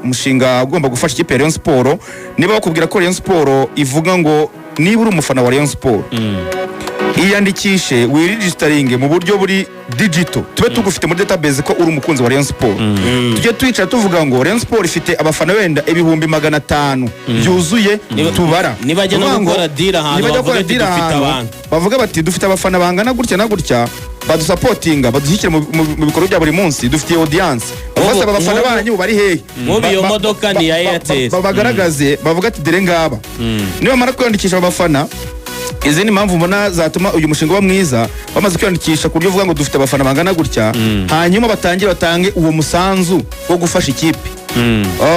Umushinga ugomba gufasha ikipe ya Rayon Sport. Niba bakubwira ko Rayon Sport ivuga ngo niba uri umufana wa Rayon Sport, iyandikishe, wiregisteringe mu buryo buri digital, tube tugufite muri database ko uri umukunzi wa Rayon Sport, tujye twicara tuvuga ngo Rayon Sport ifite abafana wenda 500,000 byuzuye tubara. Nibajya no Tuvuga ngo gukora deal ahantu, nibajya bavuga gukora ati deal dufite ahantu, abantu. Bavuga bati dufite abafana bangana gutya na gutya, badusupportinga, badushyigikira mu bikorwa bya buri munsi, dufitiye audience. Bavuga aba bafana banyu bari hehe? Nk'ubu iyo modoka ni iya Airtel. Bagaragaze, bavuga ati dore ngaba. Nibamara kwiyandikisha aba bafana, izindi mpamvu mbona zatuma uyu mushinga uba mwiza, bamaze kwiyandikisha ku buryo uvuga ngo dufite abafana bangana gutya, hanyuma batangire batange uwo musanzu wo gufasha ikipe.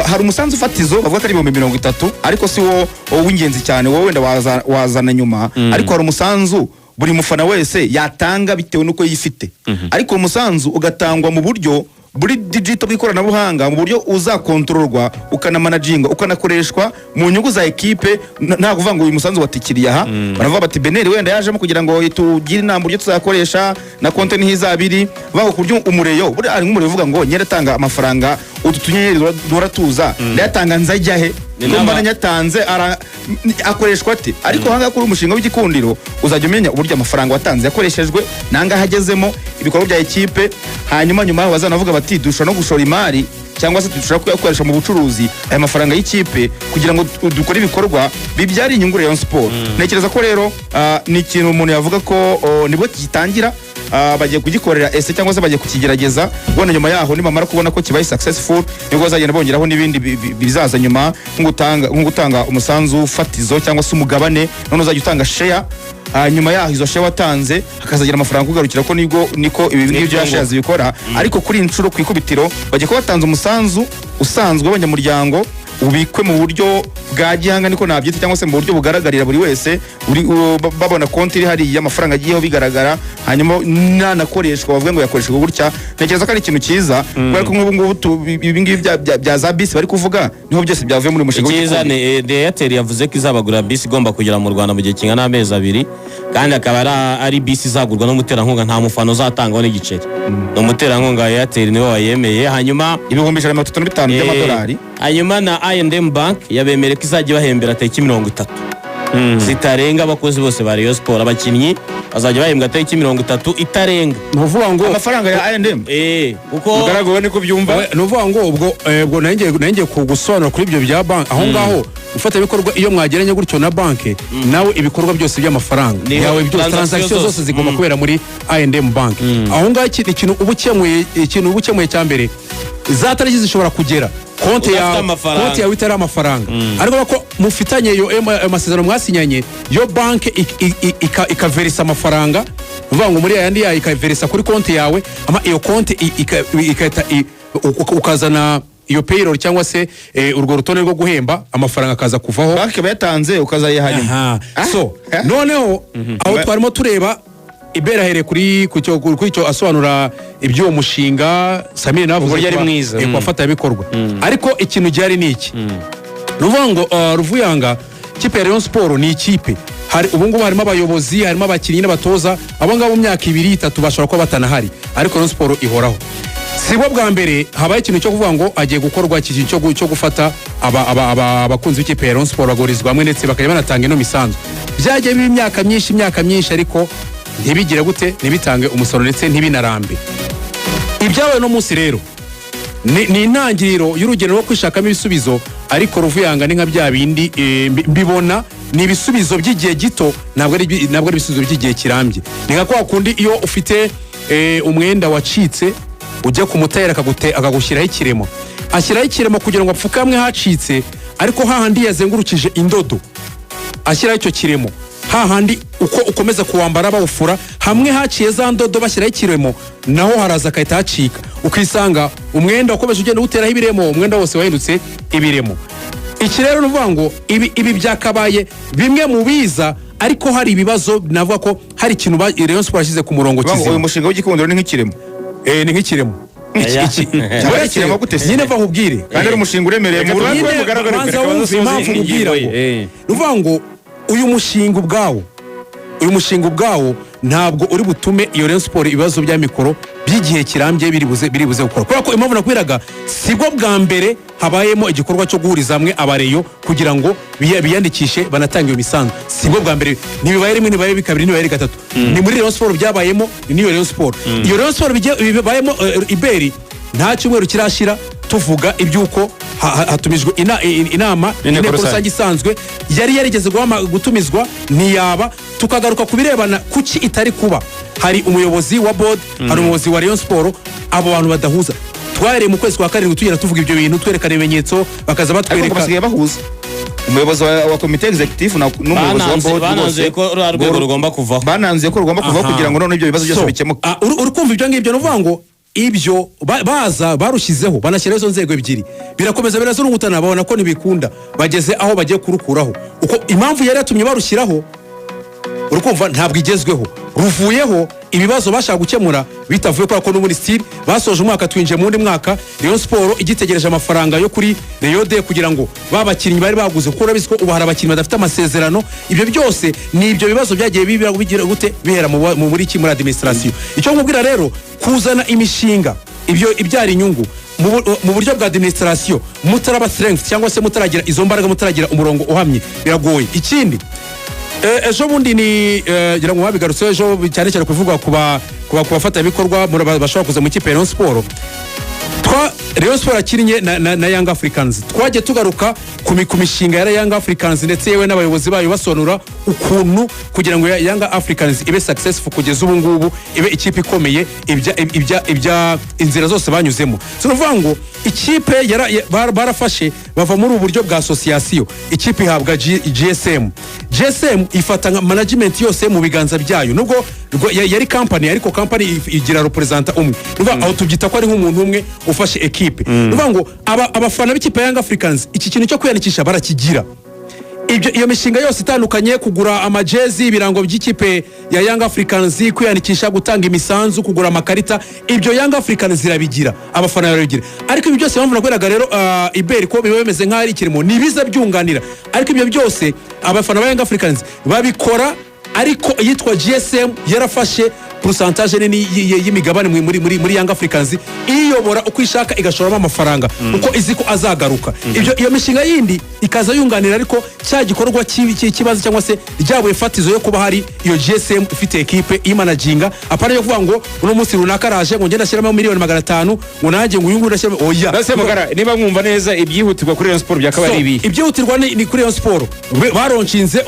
Hari umusanzu fatizo bavuga ko ari 30,000, ariko si wo w'ingenzi cyane, wowe wenda wazana nyuma. Ariko hari umusanzu buri mufana wese yatanga bitewe n'uko yifite, ariko uwo musanzu ugatangwa mu buryo buri digital, bw'ikoranabuhanga, mu buryo uzakontororwa, ukanamanaginga, ukanakoreshwa mu nyungu za ekipe. Nta kuvuga ngo uyu musanzu watikiriye aha. Baravuga bati BNR wenda yajemo kugira ngo itugire inama uburyo tuzakoresha na konti niho izaba iri. Bavuga ku buryo umureyo, buriya hari nk'umureyo uvuga ngo nyine atanga amafaranga, utu tunyenyeri duhora tuza ndayatanga, nzajya he? Ni Ko mbona nyatanze, akoreshwa ate? Ariko ahangaha kuri umushinga w'Igikundiro uzajya umenya uburyo amafaranga watanze yakoreshejwe, nangaha agezemo ibikorwa bya ekipe. Hanyuma nyuma yaho bazanavuga bati dushobora no gushora imari, cyangwa se dushobora kuyakoresha mu bucuruzi aya mafaranga y'ikipe, kugira ngo dukore ibikorwa bibyara inyungu Rayon Sport. Ntekereza ko rero ni ikintu umuntu yavuga ko nibwo kigitangira, bagiye kugikorera ese cyangwa se bagiye kukigerageza. Ubona nyuma yaho nibamara kubona ko kibaye successful, nibwo bazagenda bongeraho n'ibindi bizaza nyuma, nko gutanga umusanzu fatizo cyangwa se umugabane, none uzajya utanga share. Nyuma yaho izo share watanze hakazagira amafaranga kugarukira, ko nibwo niko ibi ngibi bya shares bikora. Ariko kuri iyi nshuro, ku ikubitiro, bagiye kuba batanze umusanzu usanzwe w'abanyamuryango, ubikwe mu buryo bwa gihanga, niko nabyita, cyangwa se mu buryo bugaragarira buri wese, babona konti iri hariya, amafaranga agiyeho bigaragara, hanyuma nanakoreshwa bavuge ngo yakoreshejwe gutya. Ntekereza ko ari ikintu cyiza, kubera ko nk'ubu ngubu ibi ngibi bya za bisi bari kuvuga, niho byose byavuye muri uyu mushinga Icyiza w'Igikundiro. ni Airtel yavuze ko izabagurira bisi igomba kugera mu Rwanda mu gihe kingana n'amezi 2, kandi akaba ari bisi izagurwa n'umuterankunga, nta mufana uzatangaho n'igiceri, ni umuterankunga wa Airtel niwe wayemeye. Hanyuma 135,000 by'amadolari. Hanyuma na I&M Bank yabemereye ko izajya ibahembera tariki 30 zitarenga. Abakozi bose ba Rayon Sport, abakinnyi bazajya bahembwa tariki 30 itarenga. Ni ukuvuga ngo Amafaranga ya I&M. Kuko Mugaragu, we niko byumva? Ni ukuvuga ngo ubwo nari ngiye kugusobanura kuri ibyo bya banki aho ngaho. Umufatanyabikorwa, iyo mwageranye gutyo na banki, nawe ibikorwa byose by'amafaranga yawe byose, transaction transaction zose. zose zigomba kubera muri I&M Bank. Aho ngaho ikintu uba ukemuye cya mbere, za tariki zishobora kugera konti Udafite yawe amafaranga. Konti yawe itari amafaranga, ariko ko mufitanye iyo ayo masezerano mwasinyanye, yo banki ikaverisa amafaranga, uvuga ngo muri yandi yayo ikaverisa kuri konti yawe, ama iyo konti igahita ukazana iyo payroll cyangwa se urwo rutonde rwo guhemba, amafaranga akaza kuvaho. Banki iba yatanze, ukazayiha nyuma. Aha. Ah? So Eh? noneho aho twarimo tureba, Ibera ahereye kuri icyo asobanura iby'uwo mushinga, Samir nawe avuze Uburyo ari mwiza. Ku bafatanyabikorwa. Ariko ikintu gihari ni iki? Ni ukuvuga ngo Ruvuyanga, ikipe ya Rayon Sport ni ikipe, hari ubu ngubu harimo abayobozi, harimo abakinnyi n'abatoza. Abo ngabo mu myaka 2, 3 bashobora kuba batanahari, ariko Rayon Sport ihoraho. Si bwo bwa mbere habaye ikintu cyo kuvuga ngo agiye gukorwa iki kintu cyo gufata abakunzi b'ikipe ya Rayon Sport bagahurizwa hamwe, ndetse bakajya banatanga ino misanzu. Byagiye biba imyaka myinshi, imyaka myinshi, ariko ntibigire gute, ntibitange umusaruro, ndetse ntibinarambe. Ibyabaye uno munsi rero ni intangiriro y'urugendo rwo kwishakamo ibisubizo. Ariko Ruvuyanga, ni nka bya bindi mbibona, ni ibisubizo by'igihe gito, ntabwo ari ibisubizo by'igihe kirambye. Ni nka kwa kundi iyo ufite umwenda wacitse, ujya ku mutayeri akagushyiraho ikiremo. Ashyiraho ikiremo kugira ngo apfuke hamwe hacitse, ariko hahandi yazengurukije indodo ashyiraho icyo kiremo, hahandi uko ukomeza kuwambara bawufura, hamwe haciye za ndodo bashyiraho ikiremo, naho haraza agahita hacika, ukisanga umwenda ukomeje ugenda uwuteraho ibiremo, umwenda wose wahindutse ibiremo. Iki rero ni ukuvuga ngo ibi byakabaye bimwe mu biza, ariko hari ibibazo, navuga ko hari ikintu Rayon Sport yashyize ku murongo Uvuga ngo uyu kizima. mushinga w'Igikundiro ni nk'ikiremo. Ni nk'ikiremo. Aya. Cyaba ari ikiremo gute se? Nyine va nkubwire. Kandi ari umushinga uremereye mu buryo. Nyine Mugaragaro, banza reka wumve basoze impamvu ingingo nkubwira ye. ngo ni ukuvuga ngo uyu mushinga ubwawo ntabwo uri butume iyo Rayon Sport ibibazo bya mikoro by'igihe kirambye biri buze gukora, kubera ko impamvu nakubwiraga, sibwo bwa mbere habayemo igikorwa cyo guhuriza hamwe abareyo kugira ngo biyandikishe banatange iyo misanzu. Sibwo bwa mbere, ntibibaye rimwe, ntibibaye kabiri, ntibibaye gatatu. Ni muri Rayon Sport byabayemo, ni n'iyo Rayon Sport, iyo Rayon Sport bibayemo. Iberi nta cyumweru kirashira tuvuga iby'uko hatumijwe inama Inteko inteko rusange. rusange isanzwe yari yarigeze gutumizwa ntiyaba. Tukagaruka ku birebana kuki itari kuba, hari umuyobozi wa board, hari umuyobozi wa Rayon Sport, abo bantu badahuza. Twahereye mu kwezi kwa karindwi tugenda tuvuga ibyo bintu, twerekana ibimenyetso, bakaza Ariko ngo batwereka. basigaye bahuza umuyobozi wa komite executive n'umuyobozi wa board. Bananzuye Rwose ko ruriya rwego rugomba kuvaho. Bananzuye ko rugomba kuvaho kugira ngo noneho ibyo bibazo byose So, bikemuke. Uri kumva ibyo ngibyo, ni ukuvuga ngo ibyo baza barushyizeho, banashyiraho izo nzego ebyiri, birakomeza birazurungutana, babona ko ntibikunda, bageze aho bagiye kurukuraho. Uko impamvu yari yatumye barushyiraho, uri kumva, ntabwo igezweho, ruvuyeho. Ibibazo bashaka gukemura bitavuye, kubera ko n'ubundi still basoje umwaka, twinjiye mu wundi mwaka, Rayon Sport igitegereje amafaranga yo kuri Rayon Day kugira ngo ba bakinnyi bari baguze, kuko urabizi ko ubu hari abakinnyi badafite amasezerano. Ibyo byose ni ibyo bibazo byagiye bigira gute, bihera muri iki, muri administration. Icyo nkubwira rero, kuzana imishinga ibyo ibyara inyungu mu buryo bwa administration mutaraba strength cyangwa se mutaragira izo mbaraga, mutaragira umurongo uhamye, biragoye. Ikindi, ejo bundi ni ngira ngo babigarutseho ejo, cyane cyane kuvuga ku bafatanyabikorwa bashobora kuza mu ikipe ya Rayon Sport. Twa Rayon Sport yakinnye na Young Africans, twagiye tugaruka ku mishinga ya Young Africans, ndetse yewe n'abayobozi bayo basobanura ukuntu kugira ngo Young Africans ibe successful kugeza ubu ngubu, ibe ikipe ikomeye, ibya inzira zose banyuzemo. So ni ukuvuga ngo ikipe barafashe bava muri ubu buryo bwa association, ikipe ihabwa GSM. GSM ifata nka management yose mu biganza byayo, nubwo yari company, ariko company igira representant umwe. Ni ukuvuga aho tubyita ko ari nk'umuntu umwe ufashe ekipe. Ni ukuvuga ngo abafana b'ikipe ya Young Africans iki kintu cyo kwiyandikisha barakigira. Ibyo, iyo mishinga yose itandukanye, kugura amajezi, ibirango by'ikipe ya Young Africans, kwiyandikisha, gutanga imisanzu, kugura amakarita, ibyo Young Africans irabigira, abafana barabigira. Ariko ibi byose, impamvu nakubwiraga rero iberi ko biba bimeze nk'aho ari ikirimo, ni ibiza byunganira, ariko ibyo byose abafana ba Young Africans babikora, ariko iyitwa GSM yarafashe pourcentage nini y'imigabane muri Young Africans, iyobora uko ishaka, igashoramo amafaranga uko izi ko azagaruka. Ibyo, iyo mishinga yindi ikaza yunganira, ariko cya gikorwa cy'ikibazo cyangwa se ryabuye fatizo yo kuba hari iyo GSM ifite ekipe imanaginga, apana yo kuvuga ngo uno munsi runaka araje ngo ngende ashyiramo miliyoni 500, ngo nanjye ngo uyu nguyu ndashyiramo, oya. Ndase Magara, niba mwumva neza, ibyihutirwa kuri Rayon Sport byakaba ari So, ibihe? Ibyihutirwa ni kuri Rayon Sport. Baronshinze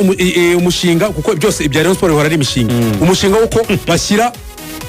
umushinga, kuko byose ibya Rayon Sport bihora ari imishinga, umushinga w'uko bashyira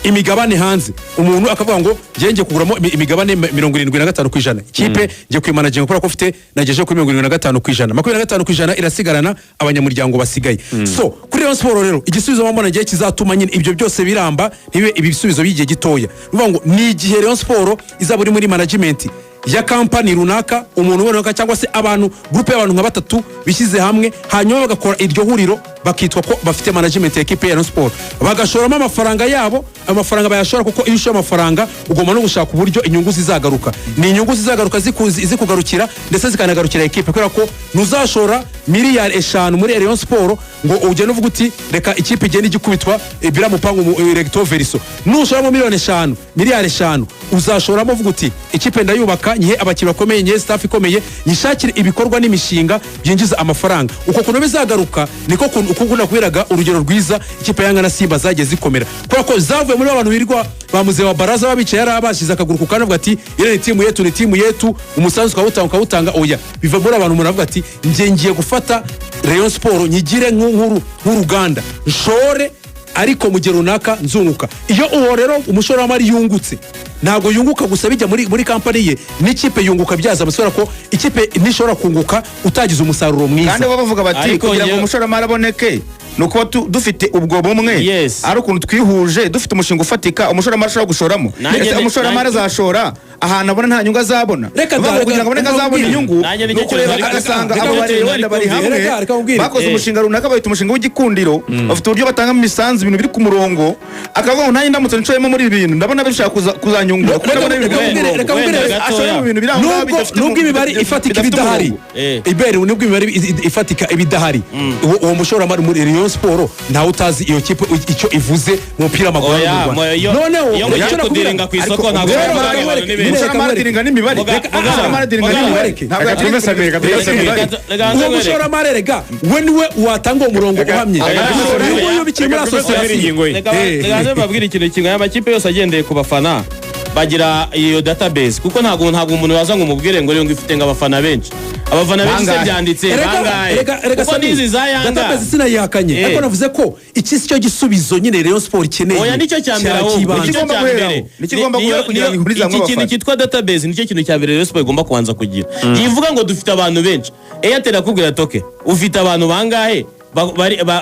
imigabane hanze, umuntu akavuga ngo njye ngiye kuguramo imigabane 75%, ikipe ngiye kuyimanaginga kubera ko ufite, nagejeje kuri 75%, 25% irasigarana abanyamuryango basigaye. So kuri Rayon Sport rero, igisubizo mbona ngiye kizatuma nyine ibyo byose biramba, ntibibe ibisubizo by'igihe gitoya, ni ukuvuga ngo ni igihe Rayon Sport izaba iri muri management ya kampani runaka, umuntu runaka cyangwa se abantu, groupe y'abantu nka batatu bishyize hamwe, hanyuma bagakora iryo huriro, bakitwa ko bafite management ya ekipe ya Rayon Sport, bagashoramo amafaranga yabo. Amafaranga bayashora kuko iyo ushoye amafaranga ugomba no gushaka uburyo inyungu zizagaruka. Ni inyungu zizagaruka zikugarukira ndetse zikanagarukira ekipe, kubera ko ntuzashora miliyari 5 muri Rayon Sport ngo ugende uvuga uti reka ikipe igende igikubitwa biramupangu mu recto verso. Nushoramo miliyoni 5, miliyari 5, uzashoramo uvuga uti ikipe ndayubaka, nyihe abakinnyi bakomeye, nyihe staff ikomeye, nyishakire ibikorwa n'imishinga byinjiza amafaranga. Uko kuntu bizagaruka niko kuntu uko nakubwiraga urugero rwiza, ikipe ya Yanga na Simba zagiye zikomera kubera ko zavuye muri abantu birirwa ba muzee wa baraza babicaye, yari abashize akaguru ku kandi avuga ati ile ni timu yetu, ni timu yetu, umusanzu ukawutanga ukawutanga. Oya, biva muri abantu, umuntu avuga ati njye ngiye gufata Rayon Sport nyigire nk'uruganda, nshore, ariko mu gihe runaka nzunguka. Iyo uwo rero umushoramari yungutse, ntabwo yunguka gusa bijya muri kampani ye, n'ikipe yunguka byaza amasura, ko ikipe ntishobora kunguka utagize umusaruro mwiza. Kandi bo bavuga bati Ariko kugira ngo umushoramari aboneke ni ukuba dufite ubwo bumwe, ari ukuntu twihuje, dufite umushinga ufatika umushoramari ashobora gushoramo. Nanjye Ese umushoramari azashora ahantu abona nta nyungu azabona. Reka Bavuga da, ngo kugira ngo abone ko reka azabona nkubwire. inyungu, Nanjye ni nicyo ukureba kintu agasanga reka abo nicyo bareba kintu wenda nari bari kumvira. hamwe, Reka nkubwire. bakoze umushinga runaka, bawita umushinga w'igikundiro, bafite uburyo batangamo imisanzu, ibintu biri ku murongo, akavuga ngo nanjye ndamutse nshoyemo muri ibi bintu, ndabona bishaka kuzanyungura, kuko Reka ndabona ibintu biri ku nkubwire, murongo. reka nkubwire. Wenda Ashoye mu bintu biri aho ngaho Nubwo bidafite nubwo imibare ifatika iba bidafite idahari, umurongo. Iberi, nubwo imibare ifatika iba idahari, uwo mushoramari muri Rayon Sport, ntawe utazi iyo kipe icyo ivuze mu mupira w'amaguru Oya, mu Rwanda. iyo Noneho iyo mugiye icyo nakubwira- kudiringa ku isoko, Ariko ntabwo rero bavuga reka ngo abantu ni nkwereke, benshi. Umushoramari adiringa n'imibare. Umushoramari adiringa n'imibare. Ntabwo Reka adiringa tuve Samir, reka tuve imibare. Samir. Reka Uwo nkwereke. mushoramari rega we niwe watanga uwo murongo uhamye. Uyu nguyu bikiri muri Reka tuve Samir association. ingingo ye. Reka nze mbabwire ikintu kimwe. Aya makipe yose agendeye ku bafana bagira iyo database, kuko ntabwo umuntu waza ngo umubwire ngo rero ngo ifite ngo abafana benshi, abafana benshi se Bangahe? byanditse Erega bangahe? erega Kuko Samir, n'izi za Yanga database sinayihakanye, ariko navuze ko iki si cyo gisubizo nyine Rayon Sport ikeneye. Oya, nicyo cya mbere ahubwo. Cy'ibanze. Nicyo Igomba cya guheraho. mbere. Nicyo igomba guheraho kugira ngo ihurize hamwe Iki kintu abafana. cyitwa database nicyo kintu cya mbere Rayon Sport igomba kubanza kugira. Yivuga ngo dufite abantu benshi, Airtel akubwira toke ufite abantu bangahe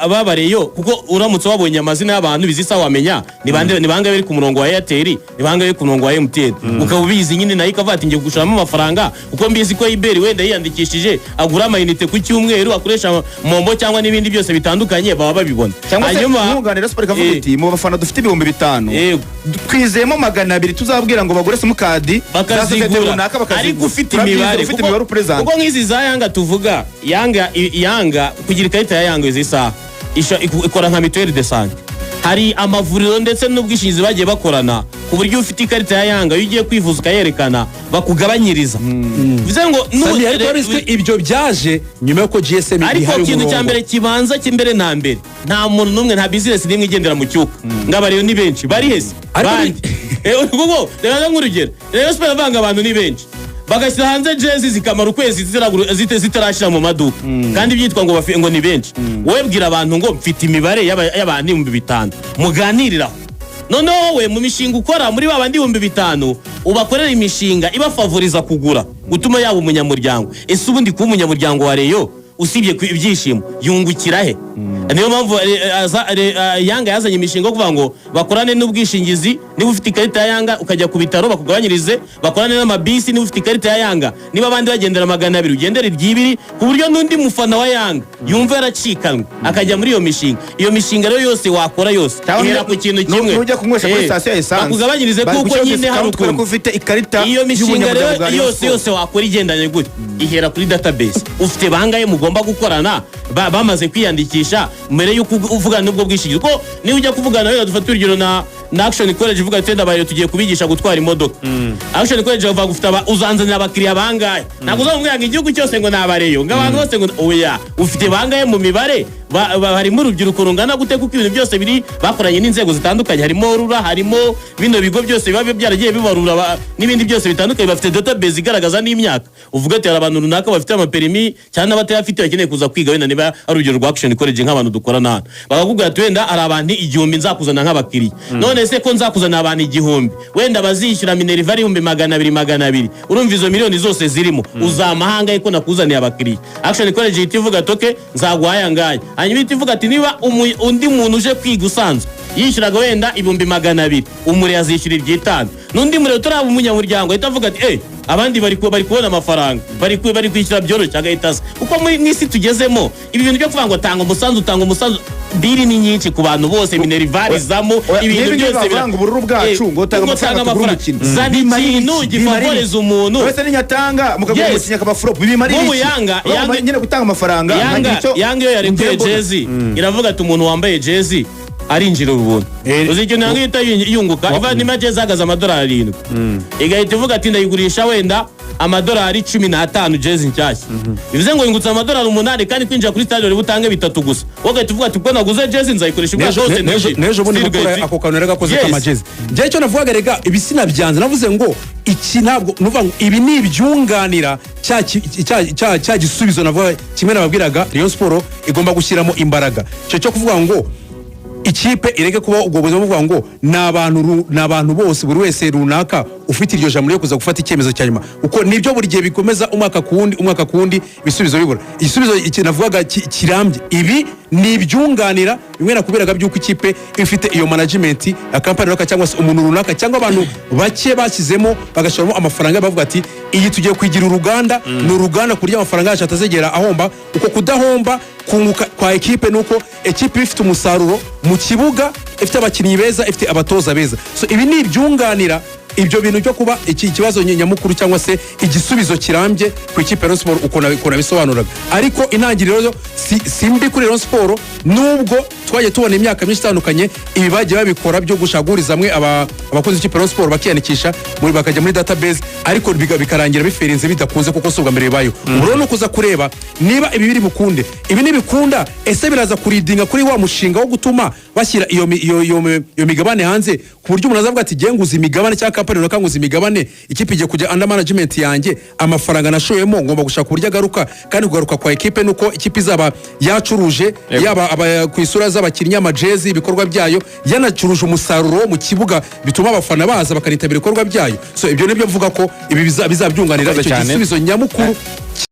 babareyo, kuko uramutse wabonye amazina y'abantu bizisa wamenya ni bande, ni bangahe bari ku murongo wa Airtel, ni bangahe bari ku murongo wa MTN, ukaba ubizi nyine. Nayo ikavuga ati ngiye gushoramo amafaranga kuko mbizi ko Iberi wenda yiyandikishije, agura amayinite ku cyumweru, akoresha MoMo cyangwa n'ibindi byose bitandukanye, baba babibona. Cyangwa se nkunganira siporo ikavuga iti mu bafana dufite 5000, twizeyemo 200 tuzabwira ngo bagure simukadi za sosiyete bakazigura, runaka, bakazigura. Ariko ufite Turabyize, imibare, ufite imibare upresenta. Kuko nk'izi za Yanga tuvuga, Yanga Yanga kugira ikarita ya Yanga izi saha ikora nka mutuelle de santé. Hari amavuriro ndetse n'ubwishingizi bagiye bakorana, ku buryo ufite ikarita ya Yanga, iyo ugiye kwivuza ukayerekana, bakugabanyiriza. Bivuze ngo Samir, ariko wari uzi ko ibyo byaje nyuma y'uko GSM Ariko ihaye ikintu cya umurongo. mbere kibanza cy'imbere na mbere, nta muntu n'umwe, nta bizinesi n'imwe igendera mu cyuka ngo abarero ni benshi bari hese Ariko bandi. Kuko reka nk'urugero, Rayon Sport avanga abantu ni benshi, bagashyira hanze jezi zikamara ukwezi zitarashyira mu maduka, kandi byitwa ngo ngo ni benshi. Wowe bwira abantu ngo mfite imibare y'abantu 5000, muganiriraho. Noneho wowe mu mishinga ukora muri ba bandi 5000, ubakorera imishinga ibafavoriza kugura, gutuma yaba umunyamuryango. Ese ubundi kuba umunyamuryango wa Rayon, usibye ku ibyishimo, yungukira he? Niyo mpamvu Yanga yazanye imishinga yo kuvuga ngo bakorane n'ubwishingizi, niba ufite ikarita ya Yanga ukajya ku bitaro bakugabanyirize, bakorane n'amabisi, niba ufite ikarita ya Yanga, niba abandi bagendera 200 ugendera iry'ibiri, ku buryo n'undi mufana wa Yanga yumva yaracikanwe akajya muri iyo mishinga. Iyo mishinga rero yose wakora yose Cyangwa ihera ku kintu kimwe. Nujya kunywesha kuri sitasiyo ya esanse, Bakugabanyirize kuko bagushyiraho nyine hari discount kubera ko ukuntu ufite ikarita iyo mishinga y'ubunyamuryango rero bwa Rayon yose Sport. yose wakora igendanye gutya ihera kuri database. Ufite bangahe mugomba gukorana bamaze kwiyandikisha mbere y'uko uvugana n'ubwo bwishingizi? Kuko niba ujya kuvugana, wenda dufate urugero na Action College, uvuga ati wenda bayo tugiye kubigisha gutwara imodoka, Action College bavuga ufite uzanzanira abakiriya bangahe? Ntabwo uzamubwira ngo igihugu cyose ngo ni abareyo, ngo abantu bose ngo oya. Ufite bangahe mu mibare? Harimo urubyiruko rungana gute? Kuko ibintu byose biri bakoranye n'inzego zitandukanye, harimo RURA, harimo bino bigo byose biba byaragiye bibarura n'ibindi byose bitandukanye, bafite database igaragaza n'imyaka. Uvuga ati hari abantu runaka bafite amaperimi cyangwa n'abatayafite bakeneye kuza kwiga, wenda niba ari urugero rwa Action College, nk'abantu dukorana hano, bakakubwira ati wenda hari abantu 1000 nzakuzana nk'abakiriya. None se ko nzakuzana abantu 1000, wenda bazishyura minerval 200,000 200,000, urumva izo miliyoni zose zirimo uzamahanga ko nakuzaniye abakiriya? Action College ihita ivuga ati okay, nzaguha aya ngaya. Hanyuma ihita ivuga ati niba undi muntu uje kwiga usanzwe yishyuraga wenda 200,000, umure azishyura iry'itanu, n'undi mure utaraba umunyamuryango ahita avuga ati abandi bari kubona amafaranga, bari kwishyura byoroshye, agahita aza. Kuko muri mu isi tugezemo, ibi bintu byo kuvuga ngo tanga umusanzu, tanga umusanzu, biri ni nyinshi ku bantu bose, minerval izamo, Oya, ibintu nk'ibi ngibi byose bavuga ngo ubururu bwacu, ngo tanga amafaranga tugure umukino. Zana Bimara ikintu iki? Bimara iki? gifavoreza umuntu. Wese ninyatanga mukagura umukinnyi akaba flop, bimara Nk'ubu iki? Urumva nyine gutanga amafaranga Yanga nkagira icyo Yanga iyo yarekuye ngiye mbona. jezi, iravuga ati umuntu wambaye jezi arinjira ubuntu. Uzi ikintu Yanga ihita yunguka? Iva niba jezi ihagaze amadolari 7, igahita ivuga ati ndayigurisha wenda amadolari 15 jezi nshyashya, bivuze ngo yungutse amadolari 8, kandi kwinjira kuri stade uri butange bitatu gusa. Wowe ugahita uvuga ati ubwo naguze jezi nzayikoresha umwaka wose N'ejo ntishyure. n'ejo bundi Still gukora ugahita- ako kantu rero gakoze k'amajezi, njyewe icyo navugaga rega, ibi sinabyanze. Navuze ngo iki ntabwo nuvuga ngo ibi ni ibyunganira cya gisubizo navuga kimwe nababwiraga Rayon Sport igomba gushyiramo imbaraga, icyo cyo kuvuga ngo ikipe ireke kuba ubwo buzima buvuga ngo ni abantu bose, buri wese runaka ufite iryo jambo ryo kuza gufata icyemezo cya nyuma, kuko nibyo buri gihe bikomeza umwaka ku wundi, umwaka ku wundi, ibisubizo bibura. Igisubizo iki navugaga kirambye ibi. Ni ibyunganira bimwe nakubwiraga by'uko ikipe ifite iyo management ya kampani runaka, cyangwa se umuntu runaka, cyangwa abantu bake bashyizemo, bagashoramo amafaranga, bavuga ati: "Iyi tugiye kuyigira uruganda." Ni uruganda ku buryo amafaranga yacu atazigera ahomba. Uko kudahomba, kunguka kwa ekipe, ni uko ekipe iba ifite umusaruro mu kibuga, ifite abakinnyi beza, ifite abatoza beza. So ibi ni ibyunganira ibyo bintu byo kuba iki kibazo nyamukuru cyangwa se igisubizo kirambye ku ikipe ya Rayon Sport, uko nabisobanuraga. Ariko intangiriro yo si mbi kuri Rayon Sport, nubwo twagiye tubona imyaka myinshi itandukanye ibi bagiye babikora byo gushaguriza hamwe abakunzi b'ikipe ya Rayon Sport, bakiyandikisha bakajya muri database, ariko bikarangira biferinze, bidakunze, kuko si ubwa mbere bibayeho. Ubu rero ni ukuza kureba niba ibi biri bukunde. Ibi nibikunda, ese biraza kuleadinga kuri wa mushinga wo gutuma bashyira iyo migabane hanze, ku buryo umuntu azavuga ati: "Ngiye nguza imigabane, cyangwa kampani runaka nguza imigabane, ikipe igiye kujya under management yanjye, amafaranga nashoyemo ngomba gushaka uburyo agaruka." Kandi kugaruka kwa ekipe nuko ikipe izaba yacuruje, yaba ku isura z'abakinnyi, amajezi, ibikorwa byayo, yanacuruje umusaruro wo mu kibuga, bituma abafana baza bakanitabira ibikorwa byayo. So ibyo nibyo mvuga ko ibi bizabyunganira Murakoze icyo cyane. gisubizo nyamukuru.